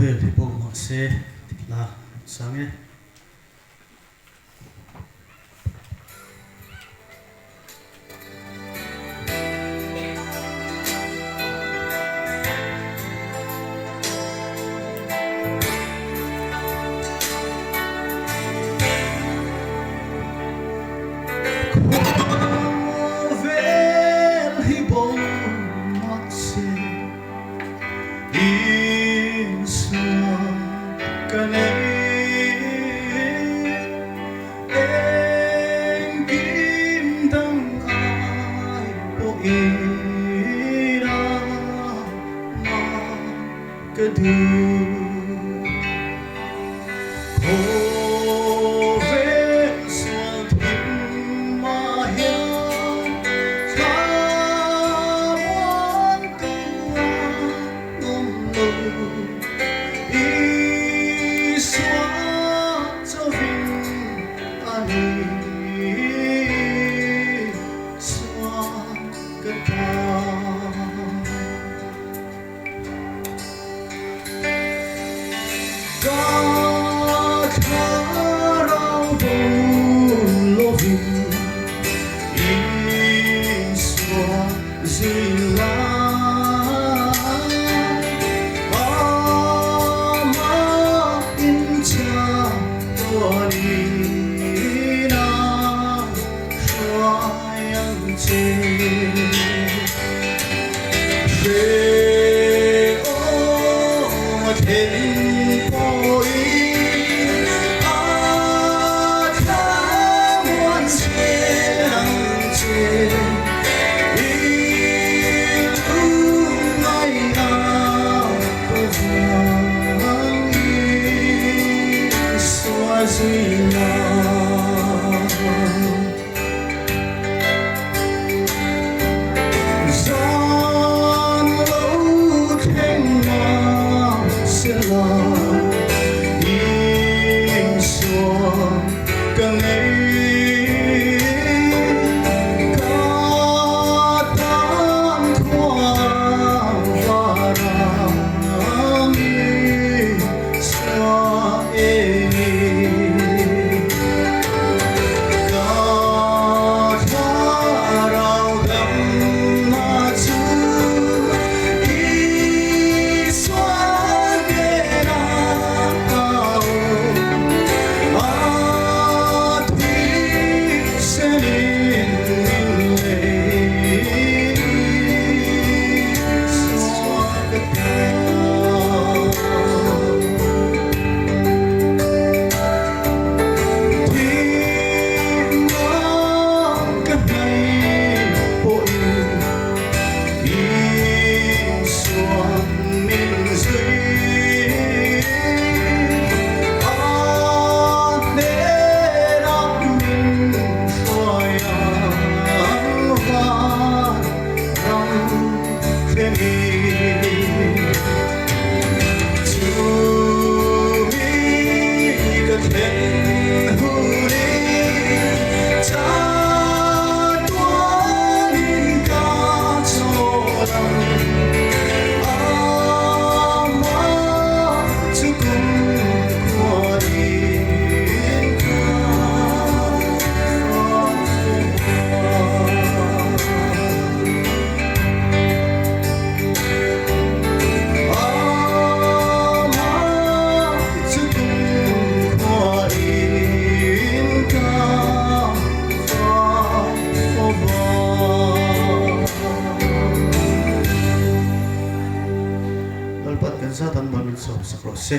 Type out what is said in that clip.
Khawvel hi bo mahse tih hla sang e. Khawvel hi bo mahse Isua ka nei. Engkim dang ai pawhin a mah ka duh. Khawvel sual thim mah hian thlamuan tu a awm lo. Isua chawin a ni Isua ka ta. Ka thlarau bo lovin Isua zui lai. Amah in chatuanin a hruai ang che. Zan lo thleng mah sela Isua ka nei. Ka tan khua varang Isua eng. Ka thlarau damna chu Isua hnenah a awm. A thisenin min lei Isua ka ta. Thihna ka hnaih pawhin Isuan min zui. A hnenah min hruai ang van ram thlengin. Chumi ka thlen hunin chatuanin ka chawl ang. Amah chu kumkhuanin ka Lalpan kan zat an mal min sawm sak rawh se.